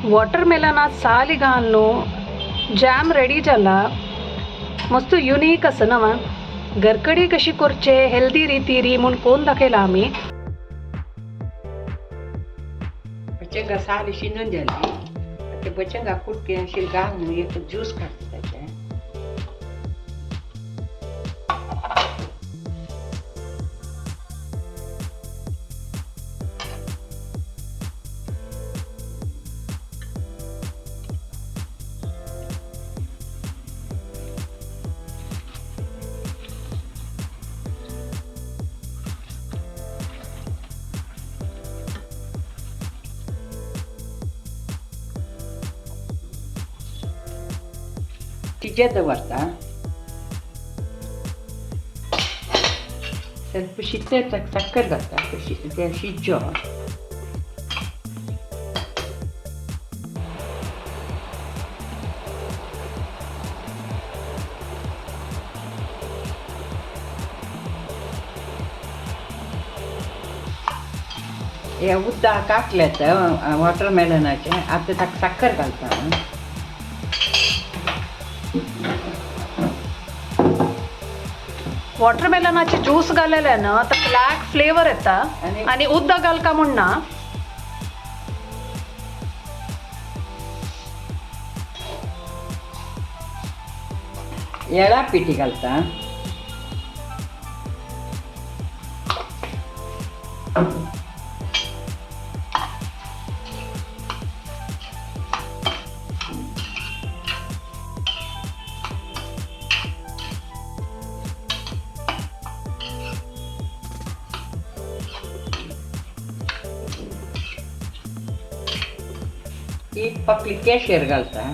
वॉटरमेलनात साली घालून jam ready जाला. मस्त युनिक आसा ना. घरकडी कशी करचे हेल्दी रितीरी म्हूण कोण दाखयला आमी. बचंगा साली शिंदून जाली ते बचंगा कुटके अशी घालून एक ज्यूस काडटा ताचे. तिचे दवरता ಸ್ವಲ್ಪ ಶಿತ್ತೆ ಸಕ್ಕರೆ घालता ते शिजो. हे उदक आटलें वॉटरमेलनाचें आतां ताका साखर घालता. वॉटरमेलनाचे ज्यूस घालेले ना तर ब्लॅक फ्लेवर येता आणि उदक घालका म्हूण ना. येळा पिठी घालता. एक पाकळी केशर घालता.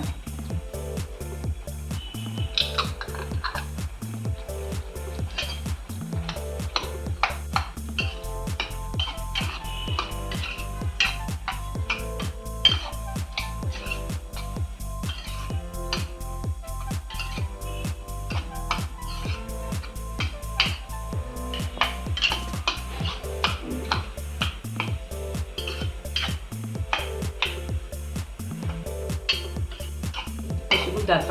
उदक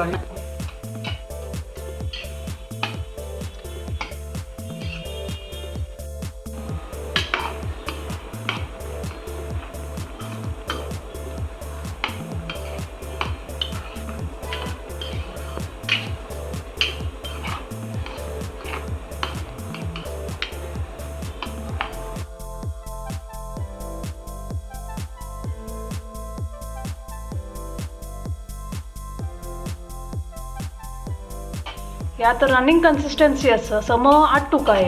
या तर रनिंग कन्सिस्टन्सी आसा सम आट्टू काय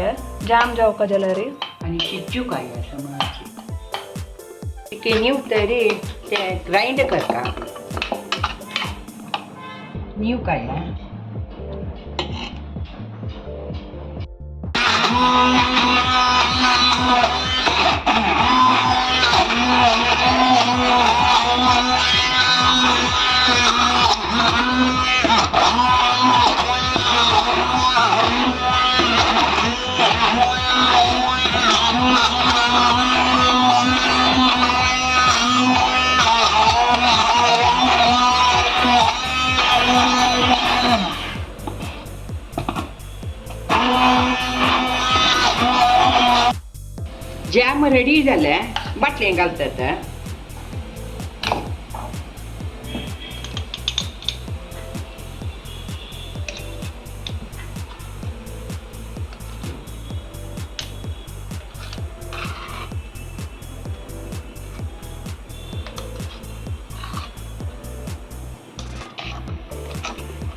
जॅम जावका जाल्यार. आनी शिजू काय समाची ते नीव तरी ते ग्राइंड करता नीव काय. जॅम रेडी जालें बाटलें घालतात.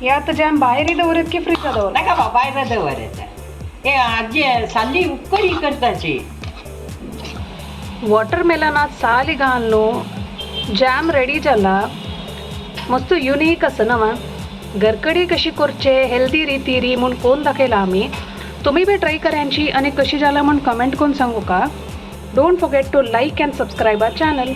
या तर जॅम भायर दवरीत की फ्रिजा दवर? नाका बा भायर दवर येता. हे आजी साली उकडी करताची. वॉटरमेलनात साली घालून जॅम रेडी जाला. मस्त युनिक आसा ना. घरकडी कशी करचे हेल्दी रितीरी म्हूण कोण दाखयला आमी. तुम्ही बी ट्राय करायची आणि कशी जाला म्हूण कमेंट करून सांगू का. Don't forget to like and subscribe our channel.